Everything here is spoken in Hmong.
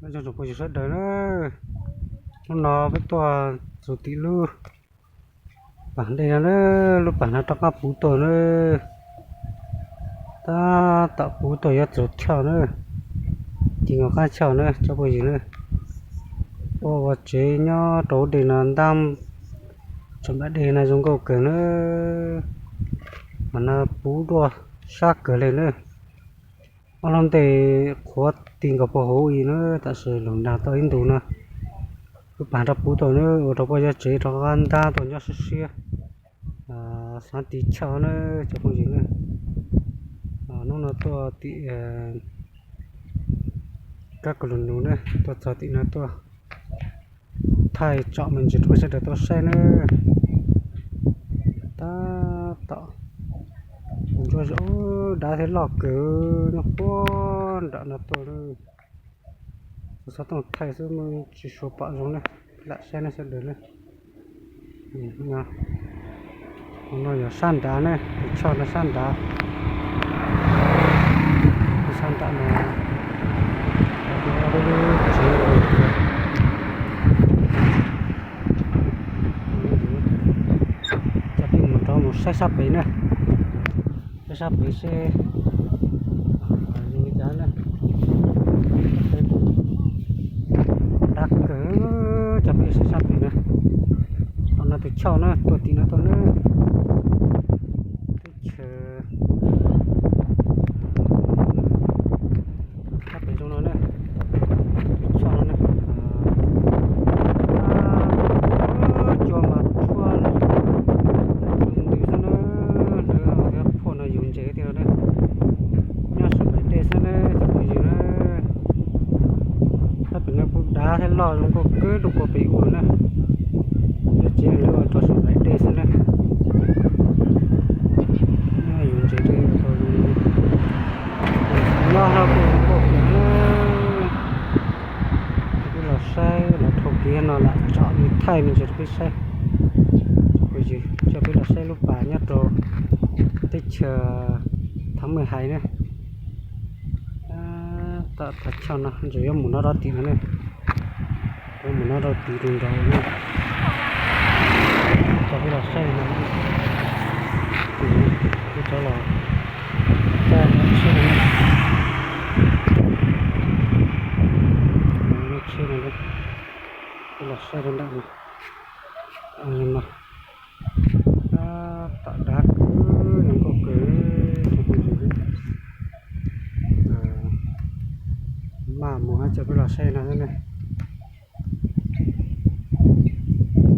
Nyob zoo tsoom phooj ywg sawv daws na, hnub no peb tuaj txog tim lub pas dej no na, lub pas no rov qab puv tuaj na. Tab tom puv tuaj yuav txog chaw na, ci nkos qab chaw na tsoom phooj ywg na. Ua ua tsev nyob rau hauv dej no ntab, tsoom nplaim dej no zoo nkauj kawg na. Mas no puv tuaj sab kawg li na. Ob lub ntej qhuav ti nkaus puag hauv ib na, tab sis lug nraag tau ib ntus no. Lub pas rov puv tuaj na, ua rau peb yuav tsev rov qab ntab tuaj nyob siab siab, xav tiv chaw na tsoom phooj ywg na. Hnub no tuaj tim kab kaus lus nus na, tuaj txog tim no tuaj thaij tsom me ntsis rau peb sawv daws tau saib na. Tab tom ntsuab zom, dab thiab loj kawg nyob puag nram no tuaj na. Kuv xov tooj thaij xwb muaj tsis suav pom zoo na, lam saib na sawv daws na. No yog sab nrad na, tus choj no sab nrad. Sab nrad no, lub tsev, coj peb mus rov mus saib sab pem na, saib sab pem seb zoo li cas na. Dab kawg, coj peb saib sab pem na. Qhov no tus choj na, tuaj tim no tuaj na. Teb chaws sab pem zoo no na, tus choj no na. Cua mas tshuab ntws xwb na, lawv thiab phuaj no yus ntses tiag na. Nyob saum nplaim dej xwb na cov phooj ywg na. Sab pem no kuj dav thiab loj zoo nkauj kawg rau kua pem ua na. Nyob tsev lawv ua rau saum nplaim dej xwb na. Nyob yus ntses dej ua rau zoo li no. Nyob no kuj zoo nkauj kawg na. Coj peb los saib los dhau kev no lam tsom li thaij me ntsis rau peb saib. Coj peb los saib lub pas nyob rau teb chaws Thav Mej Hais na. Tom thaj chaw no ntses yuav mus no rau tim no ne, yuav mus no rau tim rau nraud na. Coj peb los saib no, peb rov los saib no, lub tsheb no, peb los saib rau nram no. Tab tom dav kawg, zoo nkauj kawg, tsoom phooj ywg. Maj mus hab, coj peb los saib no ne.